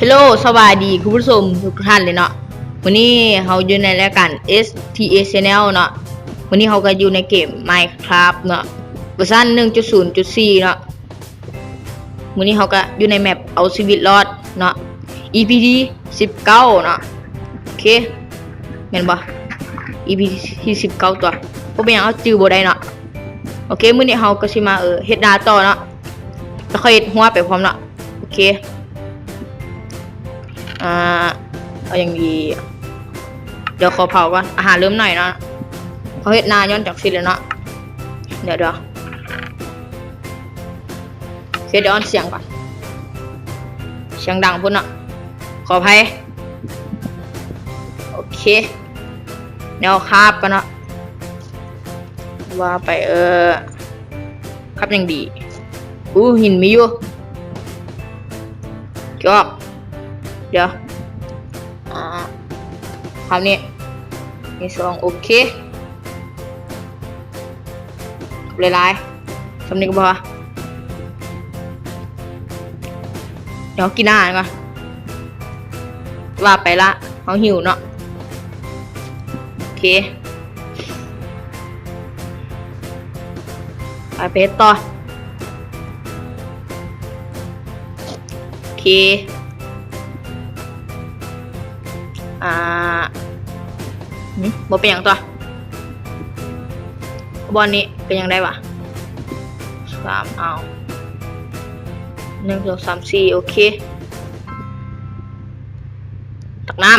ຮັລໂຫຼ ສະບາຍດີຄຸນຜູ້ຊົມທຸກທ່ານເລີຍເນາະ. ມື້ນີ້ເຮົາຢູ່ໃນລາຍການ ເອສ ທີ ເອ Channel ເນາະ. ມື້ນີ້ເຮົາກໍຢູ່ໃນເກມ Minecraft ເນາະ ເວີຊັນໜຶ່ງຈຸດສູນຈຸດສີ່ເນາະ. ມື້ນີ້ເຮົາກໍຢູ່ໃນແມັບເອົາຊີວິດລອດເນາະ ອີ ພີ ທີສິບເກົ້າເນາະ. ໂອເຄ ແມ່ນບໍ່? ອີ ພີ ທີສິບເກົ້າຕົວະ ບໍ່ເປັນຫຍັງ ເຮົາຈື່ບໍ່ໄດ້ເນາະ. ໂອເຄ ມື້ນີ້ເຮົາກໍຊິມາ ເອີ ເຮັດນາຕໍ່ເນາະ ແລ້ວຄ່ອຍເຮັດຮົ້ວໄປພ້ອມເນາະ. ໂອເຄ ອ່າ ເອົາຫຍັງດີ? ດຽວຂໍເຜົາກ່ອນ ອາຫານເລີ່ມໜ້ອຍເນາະ. ເຮົາເຮັດນາຍ້ອນຈັກຊິແຫຼະເນາະ. ດຽວ ດຽວ ເຮັດຍ້ອນສຽງກ່ອນ ສຽງດັງພຸ້ນເນາະ ຂໍອະໄພ. ໂອເຄ ແນວຄາບກ່ອນເນາະ ວ່າໄປ ເອີ ຄາບຫຍັງດີ? ອູ້ ຫີນມີຢູ່ ຈອກ ດຽວ ອ່າ ຄາບນີ້ ມີສອງ ໂອເຄ ຫຼາຍໆ ສ່ຳນີ້ກໍພໍ. ດຽວກິນອາຫານກ່ອນ ວ່າໄປລະ ເຮົາຫິວເນາະ. ໂອເຄ ໄປ ໄປເຮັດຕໍ່. ໂອເຄ ອ່າ ຫຶ ບໍ່ເປັນຫຍັງຕົວະ ບ່ອນນີ້ກໍຍັງໄດ້ຫວາ ສາມ ເອົາ ໜຶ່ງ ສອງ ສາມ ສີ່ ໂອເຄ ຕັກນ້ຳ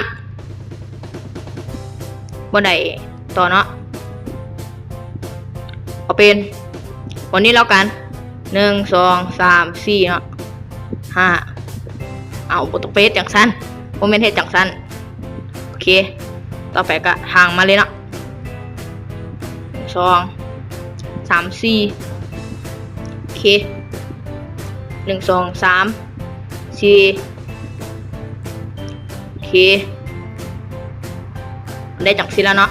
ບໍ່ໄດ້ຕໍ່ເນາະ ເອົາເປັນ ບ່ອນນີ້ແລ້ວກັນ ໜຶ່ງ ສອງ ສາມ ສີ່ເນາະ ຫ້າ ເອົາ ບໍ່ຕ້ອງໄປເຮັດຈັ່ງຊັ້ນ ບໍ່ແມ່ນເຮັດຈັ່ງຊັ້ນ. ໂອເຄ ຕໍ່ໄປກໍທາງມາເລີຍເນາະ ສອງ ສາມ ສີ່ ໂອເຄ ໜຶ່ງ ສອງ ສາມ ສີ່ ໂອເຄ ໄດ້ຈັ່ງຊີ້ລະເນາະ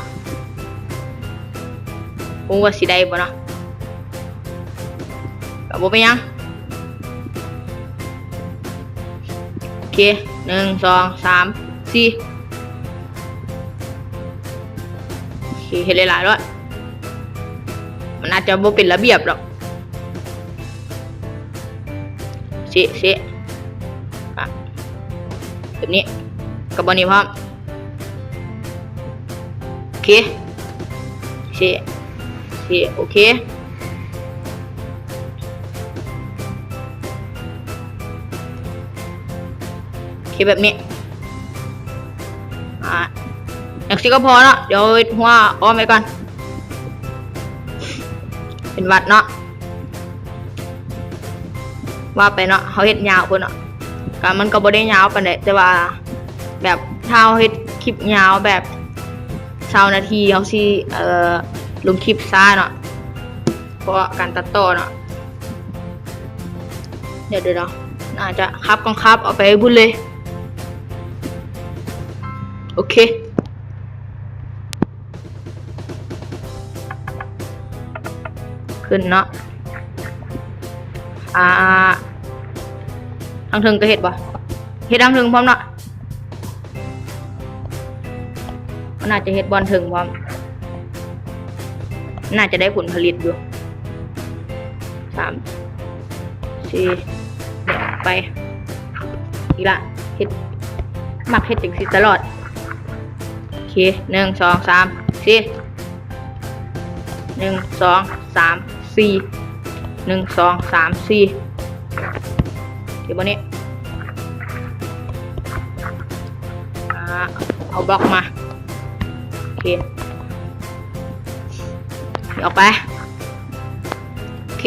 ບໍ່ຮູ້ວ່າຊິໄດ້ບໍ່ເນາະ ກໍບໍ່ເປັນຫຍັງ. ໂອເຄ ໜຶ່ງ ສອງ ສາມ ສີ່ ໂອເຄ ເຮັດຫຼາຍໆໂລດ ມັນອາດຈະບໍ່ເປັນລະບຽບດອກ. ເຊະ ເຊະ ອະ ແບບນີ້ ກັບບ່ອນນີ້ພ້ອມ. ໂອເຄ ເຊະ ເຊະ ໂອເຄ ໂອເຄ ແບບນີ້ ອາ ຈັ່ງຊີ້ກໍພໍເນາະ ດຽວເຮັດຮົ້ວອ້ອມໄວ້ກ່ອນ ເປັນຫວັດເນາະ. ວ່າໄປເນາະ ເຮົາເຮັດຍາວໂພດເນາະ ກະມັນກໍບໍ່ໄດ້ຍາວປານໃດ ແຕ່ວ່າແບບຖ້າເຮົາເຮັດຄລິບຍາວແບບຊາວນາທີ ເຮົາຊິ ເອີ ລົງຄລິບຊ້າເນາະ ເພາະວ່າການຕັດຕໍ່ເນາະ. ດຽວໆ ອາດຈະຄາບກ່ອນ ຄາບເອົາໄປພຸ້ນເລີຍ. ໂອເຄ ຂຶ້ນເນາະ ອ່າ ທາງເທິງກໍເຮັດບໍ່ ເຮັດທາງເທິງພ້ອມເນາະ ມັນໜ້າຈະເຮັດບ່ອນເທິງພ້ອມ ໜ້າຈະໄດ້ຜົນຜະລິດຢູ່ ສາມ ສີ່ ໄປ ອີກລະ ເຮັດ ມັກເຮັດຈັ່ງຊີ້ຕະຫຼອດ. ໂອເຄ ໜຶ່ງ ສອງ ສາມ ສີ່ ໜຶ່ງ ສອງ ສາມ ສີ່ ໜຶ່ງ ສອງ ສາມ ສີ່ ໂອເຄ ບ່ອນນີ້ ອ່າ ເອົາບລັອກມາ ໂອເຄ ອອກໄປ ໂອເຄ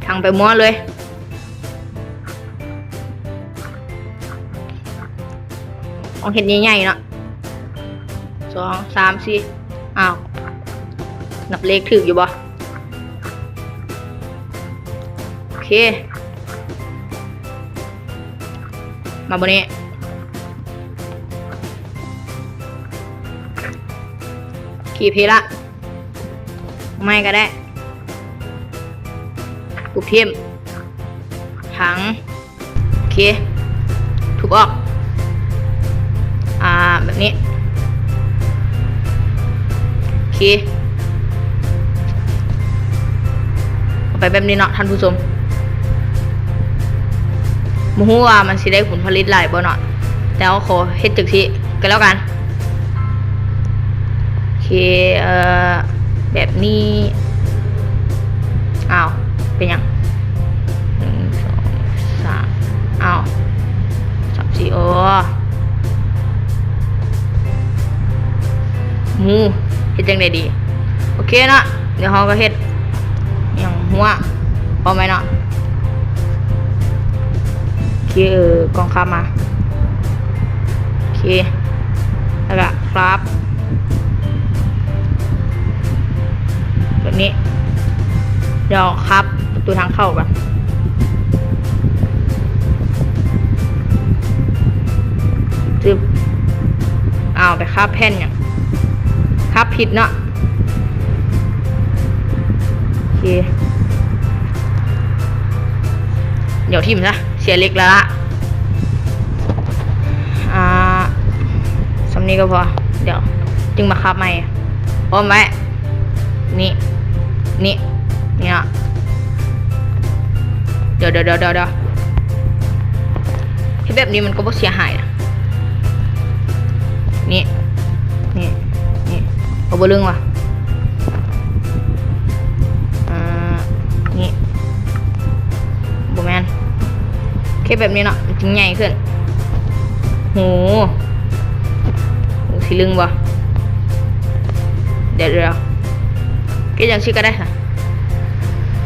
ທາງໄປໝົດເລີຍ. ຕ້ອງເຮັດໃຫຍ່ໆເນາະ ສອງ ສາມ ສີ່ ອ້າວ ນັບເລກຖືກຢູ່ບໍ່? ໂອເຄ ມາບ່ອນນີ້ ກີບເພລະ ໄມ້ກໍໄດ້ ປຸບຖິ້ມ ຖັງ ໂອເຄ ທຸບອອກ ອາ ແບບນີ້ ໂອເຄ ເອົາໄປແບບນີ້ເນາະທ່ານຜູ້ຊົມ. ບໍ່ຮູ້ວ່າມັນຊິໄດ້ຜົນຜະລິດຫຼາຍບໍ່ເນາະ ແຕ່ເຮົາຂໍເຮັດຈັ່ງຊີ້ກໍແລ້ວກັນ. ໂອເຄ ເອີ ແບບນີ້ ອ້າວ ເປັນຫຍັງ? ໜຶ່ງ ສອງ ສາມ ອ້າວ ສາມ ສີ່ ໂອ້ ໝູ ເຮັດຈັ່ງໃດດີ? ໂອເຄເນາະ ດຽວເຮົາກໍເຮັດຫຍັງ ຮົ້ວ ພ້ອມໄວ້ເນາະ. ໂອເຄ ເອີ ກ່ອງຄາບມາ ໂອເຄ ແລ້ວກະຄາບແບບນີ້ ດຽວຄາບປະຕູທາງເຂົ້າກ່ອນ ຊຶບ ອ້າວ ໄປຄາບແຜ່ນຫຍັງ? ຄາບຜິດເນາະ. ໂອເຄ ດຽວຖິ້ມຊະ ເສຍເຫຼັກແລ້ວລະ ອາ ສ່ຳນີ້ກໍພໍ ດຽວຈຶ່ງມາຄາບໃໝ່ ອ້ອມໄວ້ ນີ້ ນີ້ ນີ້ເນາະ ດຽວ ດຽວ ດຽວ ດຽວ ເຮັດແບບນີ້ມັນກໍບໍ່ເສຍຫາຍນະ ນີ້ ນີ້ ນີ້ ເອົາ ບໍ່ລຶ້ງວ່າ ອ່າ ນີ້ ບໍ່ແມ່ນ ເຮັດແບບນີ້ເນາະ ມັນຈຶ່ງໃຫຍ່ຂຶ້ນ ໂຫ ໂຫ ຊິລຶ້ງບໍ່? ດຽວ ດຽວ ເຮັດຈັ່ງຊີ້ກໍໄດ້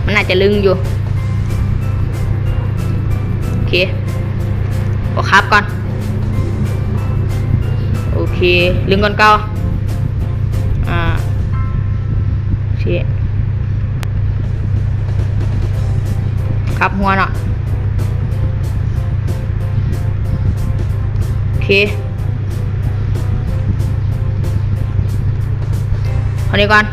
ມັນໜ້າຈະລຶ້ງຢູ່ ໂອເຄ ຂໍຄາບກ່ອນ ໂອເຄ ລຶ້ງກ່ອນເກົ່າ ອ່າ ໂອເຄ ຄາບຫົວເນາະ ໂອເຄ ເທົ່ານີ້ກ່ອນ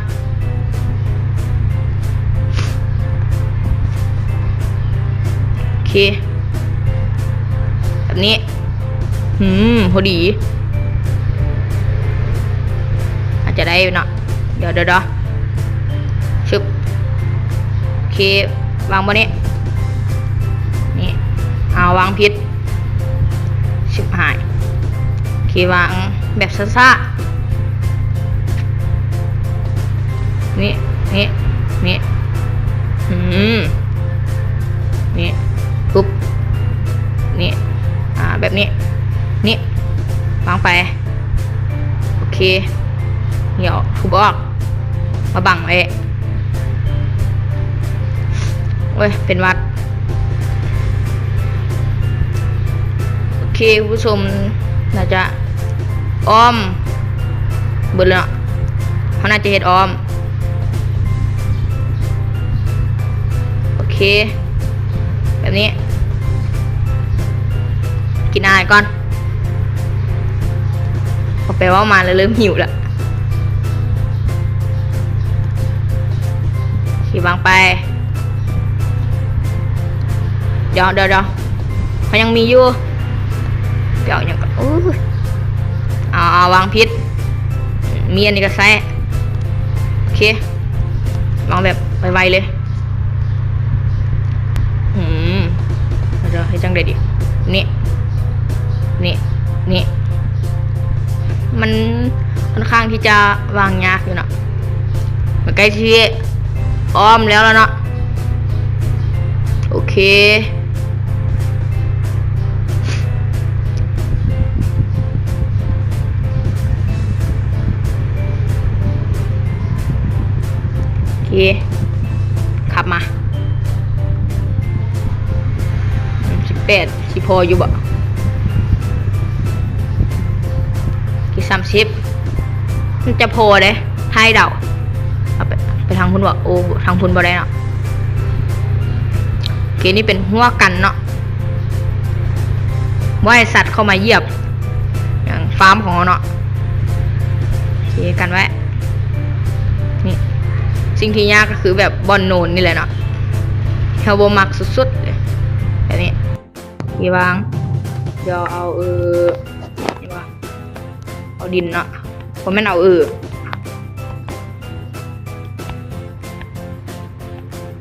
ໂອເຄ ແບບນີ້ ອືມ ພໍດີ ອາດຈະໄດ້ຢູ່ເນາະ ດຽວ ດຽວ ດຽວ ຊຶບ ໂອເຄ ວາງບ່ອນນີ້ ນີ້ ອ້າວ ວາງຜິດ ຊິບຫາຍ ໂອເຄ ວາງແບບຊ້າໆ ນີ້ ນີ້ ນີ້ ອືມ ນີ້ ປຶບ ນີ້ ອ່າ ແບບນີ້ ນີ້ ວາງໄປ ໂອເຄ ດຽວທຸບອອກ ມາບັງໄວ້ ໂອ້ຍ ເປັນຫວັດ ໂອເຄ ຜູ້ຊົມ ໜ້າຈະອ້ອມເບິດແລ້ວເນາະ ເຮົາໜ້າຈະເຮັດອ້ອມ ໂອເຄ ແບບນີ້ ກິນອາຫານກ່ອນ ເວົ້າໄປເວົ້າມາແລ້ວເລີ່ມຫິວລະ ໂອເຄ ວາງໄປ ດຽວ ດຽວ ດຽວ ເຮົາຍັງມີຢູ່ ໄປເອົາຫຍັງກ່ອນ ໂອ້ຍ ເອົາ ເອົາ ວາງຜິດ ມີອັນນີ້ກໍໃຊ້ ໂອເຄ ວາງແບບໄວໆເລີຍ ອືມ ເຮົາຈະເຮັດຈັ່ງໃດດີ? ນີ້ ນີ້ ນີ້ ມັນຂ້ອນຂ້າງທີ່ຈະວາງຍາກຢູ່ເນາະ ມັນໃກ້ຊິອ້ອມແລ້ວລະເນາະ ໂອເຄ ໂອເຄ ຂັບມາ ສິບແປດ ຊິພໍຢູ່ບໍ່? ໂອເຄ ສາມສິບ ມັນຈະພໍເດ້ ໃຫ້ເດົາ ເອົາໄປ ໄປທາງພຸ້ນບໍ່? ໂອ້ ທາງພຸ້ນບໍ່ໄດ້ເນາະ ໂອເຄ ນີ້ເປັນຮົ້ວກັນເນາະ ບໍ່ໃຫ້ສັດເຂົ້າມາຢຽບຫຍັງຟາມຂອງເຮົາເນາະ ໂອເຄ ກັນໄວ້ ນີ້ ສິ່ງທີ່ຍາກກໍຄືແບບບ່ອນໂນນນີ້ແຫຼະເນາະ ເຮົາບໍ່ມັກສຸດໆເລີຍ ແບບນີ້ ທີ່ວາງ ດຽວເອົາ ເອີ ເຫັນບໍ່ ເອົາດິນເນາະ ບໍ່ແມ່ນເອົາ ເອີ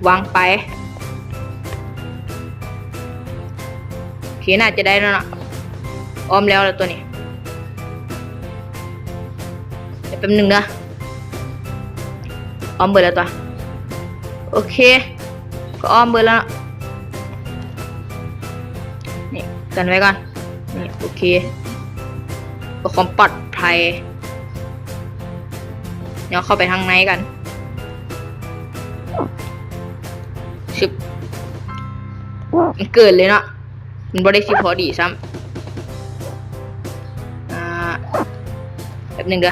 ວາງໄປ. ໂອເຄ ໜ້າຈະໄດ້ແລ້ວເນາະ ອ້ອມແລ້ວລະຕົວນີ້. ດຽວແປັບໜຶ່ງເດີ ອ້ອມເບິດແລ້ວຕົວະ. ໂອເຄ ກໍອ້ອມເບິດແລ້ວເນາະ. ນີ້ ກັນໄວ້ກ່ອນ. ນີ້ ໂອເຄ ເພື່ອຄວາມປອດໄພ ດຽວເຂົ້າໄປທາງໃນກັນ. ຊຶບ ມັນເກີນເລີຍເນາະ ມັນບໍ່ໄດ້ຊິພໍດີຊ້ຳ. ອ່າ ແປັບໜຶ່ງເດີ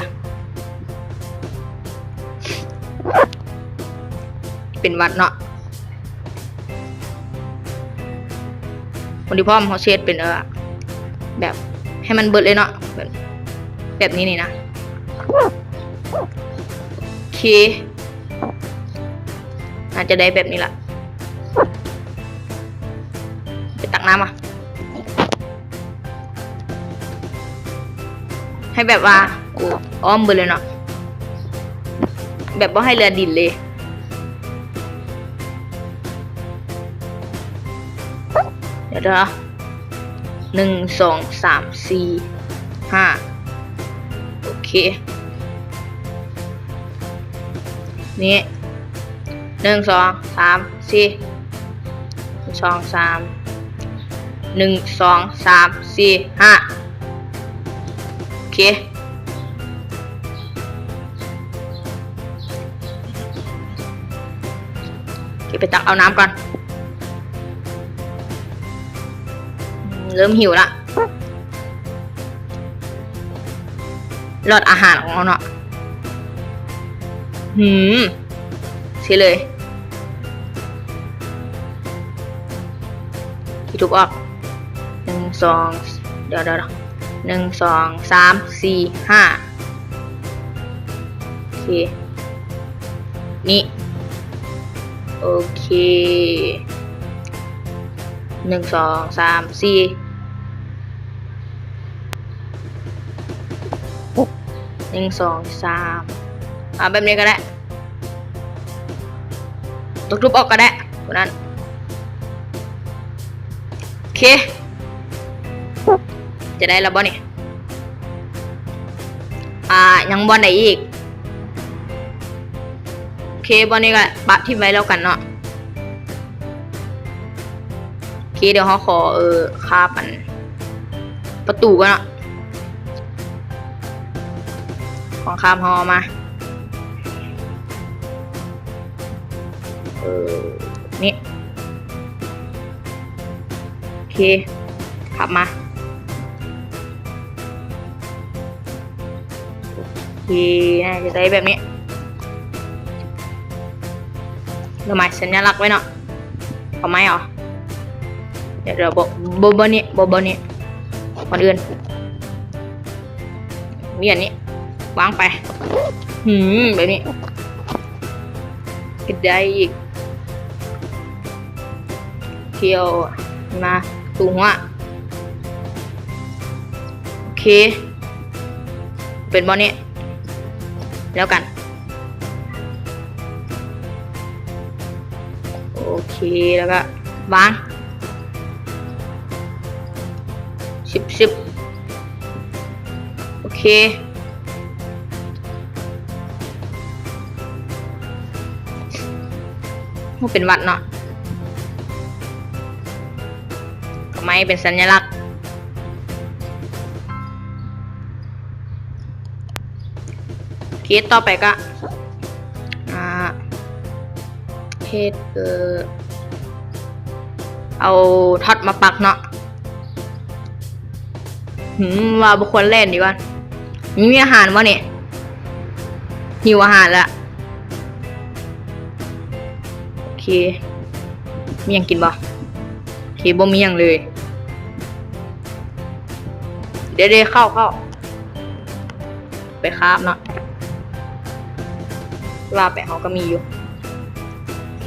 ເປັນຫວັດເນາະ. ຄົນທີ່ພ້ອມເຮົາຊິເຮັດເປັນ ເອີ ແບບໃຫ້ມັນເບິດເລີຍເນາະ ແບບ ແບບນີ້ນີ້ນະ. ໂອເຄ ໜ້າຈະໄດ້ແບບນີ້ລະ. ໄປຕັກນ້ຳມາ ໃຫ້ແບບວ່າ ໂອ້ ອ້ອມເບິດເລີຍເນາະ ແບບບໍ່ໃຫ້ເຫຼືອດິນເລີຍ. ດຽວເດີ ໜຶ່ງ ສອງ ສາມ ສີ່ ຫ້າ ໂອເຄ ນີ້ ໜຶ່ງ ສອງ ສາມ ສີ່ ໜຶ່ງ ສອງ ສາມ ໜຶ່ງ ສອງ ສາມ ສີ່ ຫ້າ ໂອເຄ. ເກັບໄປຕັກເອົານ້ຳກ່ອນ ເລີ່ມຫິວລະ ຫຼອດອາຫານຂອງເຮົາເນາະ. ຫືມ ຊິເລີຍ ຂີ້ທຸບອອກ ໜຶ່ງ ສອງ ດຽວ ດຽວ ໜຶ່ງ ສອງ ສາມ ສີ່ ຫ້າ ໂອເຄ ນີ້ ໂອເຄ ໜຶ່ງ ສອງ ສາມ ສີ່ ໜຶ່ງ ສອງ ສາມ ເອົາແບບນີ້ກໍໄດ້ ຕົກທຸບອອກກໍໄດ້ ຕົວນັ້ນ ໂອເຄ ຈະໄດ້ແລ້ວບໍ່ນີ້? ອ່າ ຍັງບ່ອນໃດອີກ? ໂອເຄ ບ່ອນນີ້ກໍປະຖິ້ມໄວ້ແລ້ວກັນເນາະ. ໂອເຄ ດຽວເຮົາຂໍ ເອີ ຄາບອັນປະຕູກ່ອນເນາະ. ຂອງຄາບເຮົາເອົາມາ ເອີ ນີ້ ໂອເຄ ຄາບມາ. ໂອເຄ ໜ້າຈະໄດ້ແບບນີ້ ດອກໄມ້ສັນຍະລັກໄວ້ເນາະ. ເອົາໄມ້ເອົາ ດຽວ ດຽວ ບໍ່ ບໍ່ ບໍ່ນີ້ ບໍ່ ບໍ່ນີ້ ບ່ອນອື່ນ ມີອັນນີ້ ວາງໄປ ຫືມ ແບບນີ້ ເຮັດໄດ້ອີກ. ທ່ຽວມາຕູຫົວ ໂອເຄ ເປັນບໍ່ນີ້? ແລ້ວກັນ ໂອເຄ ແລ້ວກໍວາງ ຊຶບ ຊຶບ ໂອເຄ ໂອ້ ເປັນຫວັດເນາະ ກໍໄມ້ເປັນສັນຍະລັກ. ເຄສຕໍ່ໄປກະ ອ່າ ເຮັດ ເອີ ເອົາທັອດມາປັກເນາະ. ຫືມ ວ່າບໍ່ຄວນແລ່ນດີກວ່າ. ມີ ມີອາຫານບໍ່ນີ້? ຫິວອາຫານລະ. ໂອເຄ ມີຫຍັງກິນບໍ່? ໂອເຄ ບໍ່ມີຫຍັງເລີຍ. ເດ ເດ ເຂົ້າ ເຂົ້າ ໄປຄາບເນາະ ວ່າໄປເຮົາກໍມີຢູ່. ໂອເຄ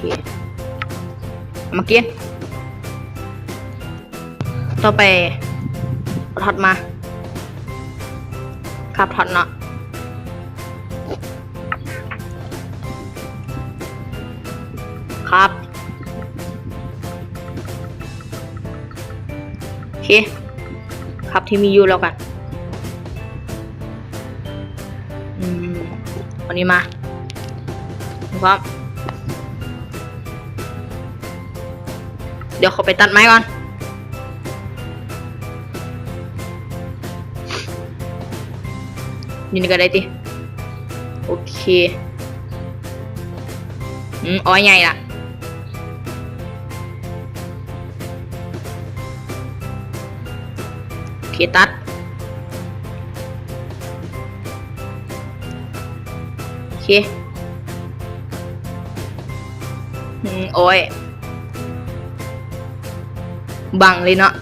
ເອົາມາກິນ. ຕໍ່ໄປ ທອດມາ ຄາບທອດເນາະ ຄາບ ໂອເຄ ຄາບທີ່ມີຢູ່ແລ້ວກັນ ອືມ ເອົານີ້ມາ ພ້ອມ ດຽວຂໍໄປຕັດໄມ້ກ່ອນ ນີ້ກໍໄດ້ຕິ ໂອເຄ ອືມ ອ້ອຍໃຫຍ່ລະ ໂອເຄ ຕັດ ໂອເຄ ອືມ ໂອ້ຍ ບັງເລີຍເນາະ ໂ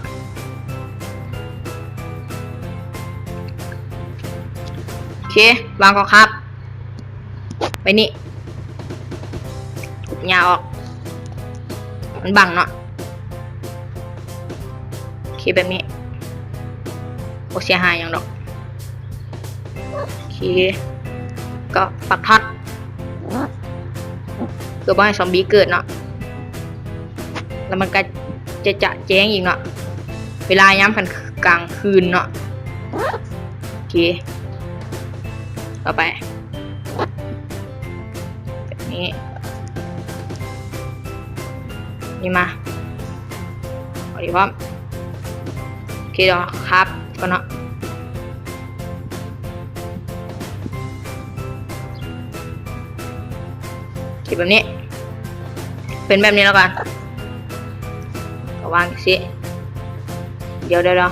ອເຄ ວາງກໍຄາບ ໄວ້ນີ້ ຫຍ້າອອກ ມັນບັງເນາະ ໂອເຄ ແບບນີ້ ບໍ່ເສຍຫາຍຫຍັງດອກ ໂອເຄ ກໍປັກທອດ ເພື່ອບໍ່ໃຫ້ຊອມບີ້ເກີດເນາະ ແລ້ວມັນກໍຈະ ຈະແຈ້ງອີກເນາະ ເວລາຍາມກາງ ກາງຄືນເນາະ ໂອເຄ ຕໍ່ໄປ ແບບນີ້ ນີ້ມາ ເອົາດີພ້ອມ ໂອເຄ ດຽວຄາບກ່ອນເນາະ ເຮັດແບບນີ້ ເປັນແບບນີ້ແລ້ວກັນ ກໍວາງຈັ່ງຊີ້ ດຽວ ດຽວ ດຽວ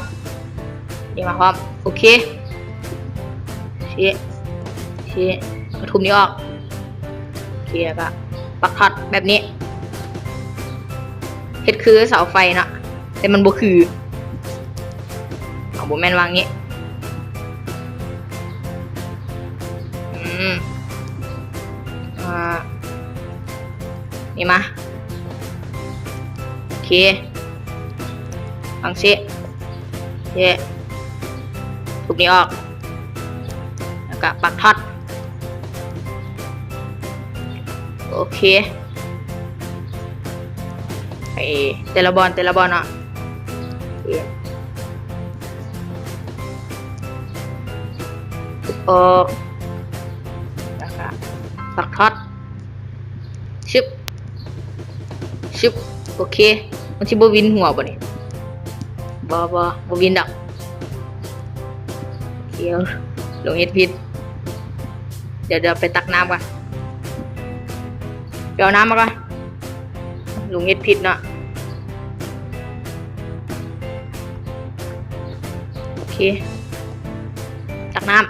ນີ້ມາພ້ອມ ໂອເຄ ຊີ້ ຊີ້ ເອົາທຸບນີ້ອອກ ໂອເຄ ແລ້ວກໍປັກທອດແບບນີ້ ເຮັດຄືເສົາໄຟເນາະ ແຕ່ມັນບໍ່ຄື ເອົາ ບໍ່ແມ່ນວາງນີ້ ອືມ ອ່າ ນີ້ມາ ໂອເຄ ວາງຊີ້ ເຍ ທຸບນີ້ອອກ ແລ້ວກະປັກທອດ ໂອເຄ ໄປແຕ່ລະບ່ອນ ແຕ່ລະບ່ອນເນາະ ໂອເຄ ທຸບອອກ ແລ້ວກະປັກທອດ ຊຶບ ຊຶບ ໂອເຄ ມັນຊິບໍ່ວິນຫົວບໍ່ນີ້? ບໍ່ ບໍ່ ບໍ່ວິນດອກ ໂອເຄ ຫຼົງເຮັດຜິດ ດຽວ ດຽວໄປຕັກນ້ຳກ່ອນ ໄປເອົານ້ຳມາກ່ອນ ຫຼົງເຮັດຜິດເນາະ ໂອເຄ ຕັກນ້ຳ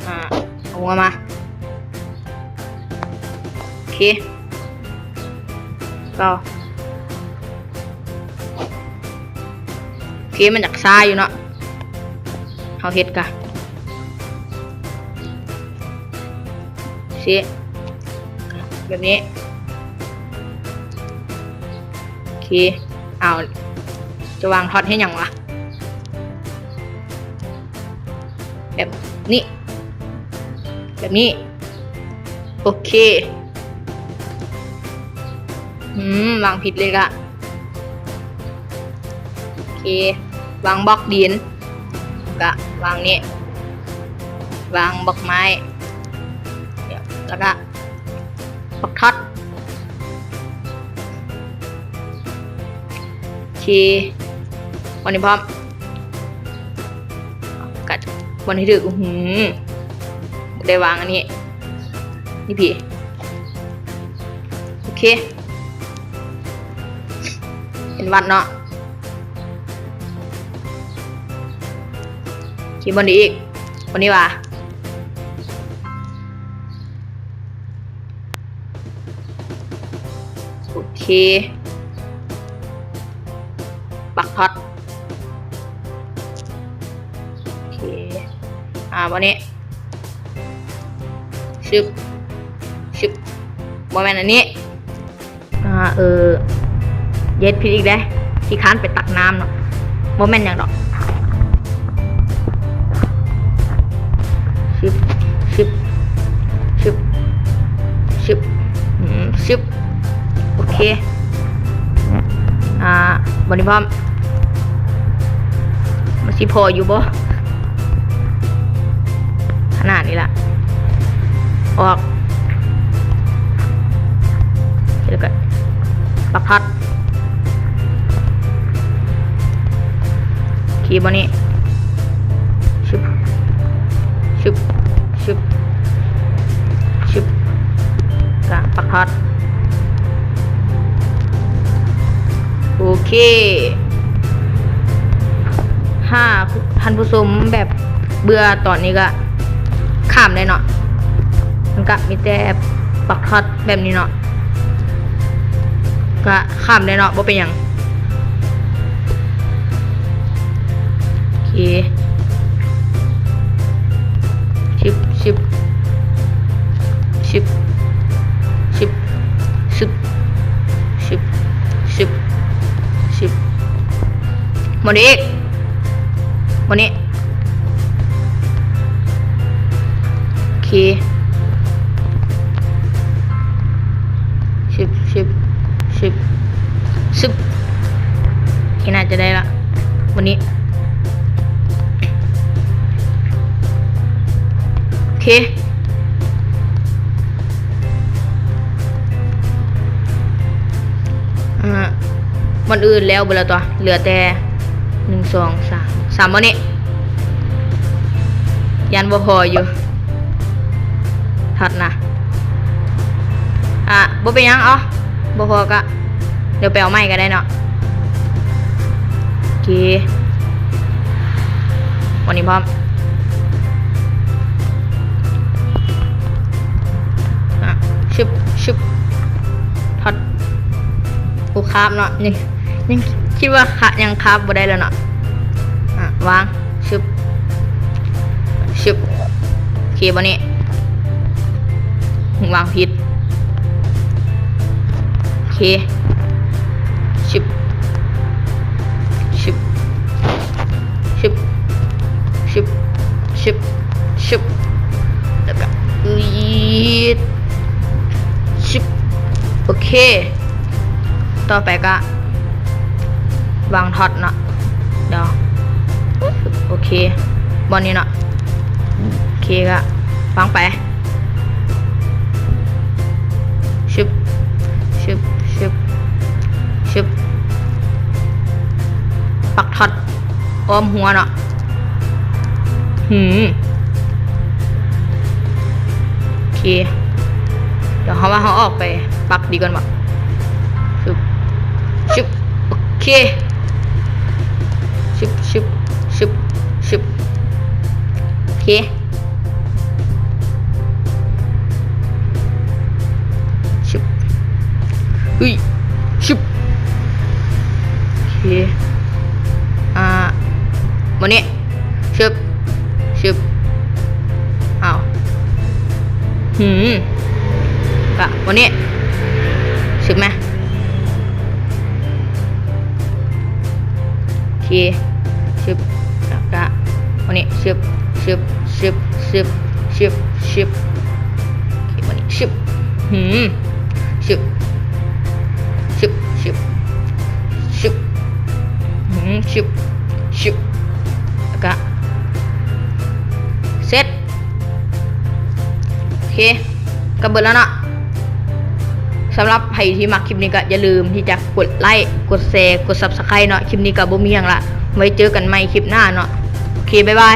ອ່າ ເອົາຫົວມາ ໂອເຄ ກໍ ໂອເຄ ມັນຢາກຊ້າຢູ່ເນາະ ເຮົາເຮັດກະ ຊີ້ ແບບນີ້ ໂອເຄ ເອົາ ຈະວາງທອດເຮັດຫຍັງວະ? ແບບນີ້ ແບບນີ້ ໂອເຄ ອືມ ວາງຜິດເລີຍກະ ໂອເຄ ວາງບລັອກດິນ ກະວາງນີ້ ວາງບລັອກໄມ້ ແລ້ວກະ ບັກທອດ ໂອເຄ ວັນນີ້ພ້ອມ ກັດ ວັນນີ້ຖືກ ອືຫື ບໍ່ໄດ້ວາງອັນນີ້ ນີ້ພີ້ ໂອເຄ ເຫັນວັດເນາະ ໂອເຄ ບ່ອນນີ້ອີກ ບ່ອນນີ້ວ່າ ໂອເຄ ບັກທອດ ໂອເຄ ອ່າ ບ່ອນນີ້ ຊຶບ ຊຶບ ບໍ່ແມ່ນອັນນີ້ ອ່າ ເອີ ເ ເຮັດຜິດອີກເດ້ ຂີ້ຄ້ານໄປຕັກນ້ຳເນາະ. ບໍ່ແມ່ນຫຍັງດອກ. ຊຶບ ຊຶບ ຊຶບ ຊຶບ ອືມ ຊຶບ. ໂອເຄ ອ່າ ບັດນີ້ພ້ອມ. ມັນຊິພໍຢູ່ບໍ່? ຂະໜາດນີ້ລະ ອອກ ແລ້ວກໍປັກທອດ. ໂອເຄ ບ່ອນນີ້ ຊຶບ ຊຶບ ຊຶບ ຊຶບ ກະປັກທອດ. ໂອເຄ ຖ້າທ່ານຜູ້ຊົມແບບເບື່ອຕອນນີ້ກະຂ້າມໄດ້ເນາະ. ມັນກະມີແຕ່ປັກທອດແບບນີ້ເນາະ. ກະຂ້າມໄດ້ເນາະ ບໍ່ເປັນຫຍັງ. ໂອເຄ ຊຶບ ຊຶບ ຊຶບ ຊຶບ ຊຶບ ຊຶບ ຊຶບ ຊຶບ. ໝົດອີກ ໝົດນີ້. ໂອເຄ ຊຶບ ຊຶບ ຊຶບ ຊຶບ. ໂອເຄ ໜ້າຈະໄດ້ລະ ມື້ນີ້. ໂອເຄ ອ່າ ບ່ອນອື່ນແລ້ວເບິດແລ້ວຕົວະ ເຫຼືອແຕ່ ໜຶ່ງ ສອງ ສາມ ສາມບ່ອນນີ້. ຢ້ານບໍ່ພໍຢູ່ ທັດນະ. ອ່າ ບໍ່ເປັນຫຍັງ ເອົາ ບໍ່ພໍກະ ດຽວໄປເອົາໃໝ່ກະໄດ້ເນາະ. ໂອເຄ ວັນນີ້ພ້ອມ ອະ ຊຶບ ຊຶບ ທອດ. ໂອ້ ຄາບເນາະ ຍັງ ຍັງຄິດວ່າຄາບ ຍັງຄາບບໍ່ໄດ້ແລ້ວເນາະ. ອະ ວາງ ຊຶບ ຊຶບ ໂອເຄ ບາດນີ້ ວາງຜິດ. ໂອເຄ ຊຶບ ຊຶບ ຊຶບ ຊຶບ ຊຶບ ຊຶບ ແລ້ວກະ ອືດ ຊຶບ ໂອເຄ ຕໍ່ໄປກະ ວາງທອດເນາະ ດຽວ ໂອເຄ ບ່ອນນີ້ເນາະ ໂອເຄ ກະວາງໄປ ຊຶບ ຊຶບ ຊຶບ ຊຶບ ປັກທອດອ້ອມຫົວເນາະ. ຫືມ ໂອເຄ ດຽວເຮົາວ່າເຮົາອອກໄປປັກດີກ່ອນເບາະ. ຊຶບ ຊຶບ ໂອເຄ ຊຶບ ຊຶບ ຊຶບ ຊຶບ ໂອເຄ ຊຶບ ເຮີ້ຍ ຊຶບ ໂອເຄ ອ່າ ບາດນີ້ ຊຶບ ຊຶບ ອ້າວ ຫືມ ກະ ບາດນີ້ ຊຶບ ມາ ໂອເຄ ຊຶບ ແລ້ວກະ ບາດນີ້ ຊຶບ ຊຶບ ຊຶບ ຊຶບ ຊຶບ ຊຶບ ໂອເຄ ບາດນີ້ ຊຶບ ຫືມ ຊຶບ ຊຶບ ຊຶບ ຊຶບ ຫືມ ຊຶບ ຊຶບ ແລ້ວກະ ເສັດ ໂອເຄ ກະເບິດແລ້ວເນາະ. ສຳລັບໃຜທີ່ມັກຄລິບນີ້ກະຢ່າລືມທີ່ຈະກົດໄລ້ ກົດແຊ ກົດ Subscribe ເນາະ. ຄລິບນີ້ກະບໍ່ມີຫຍັງລະ ໄວ້ເຈີກັນໃໝ່ຄລິບໜ້າເນາະ. ໂອເຄ ບາຍບາຍ.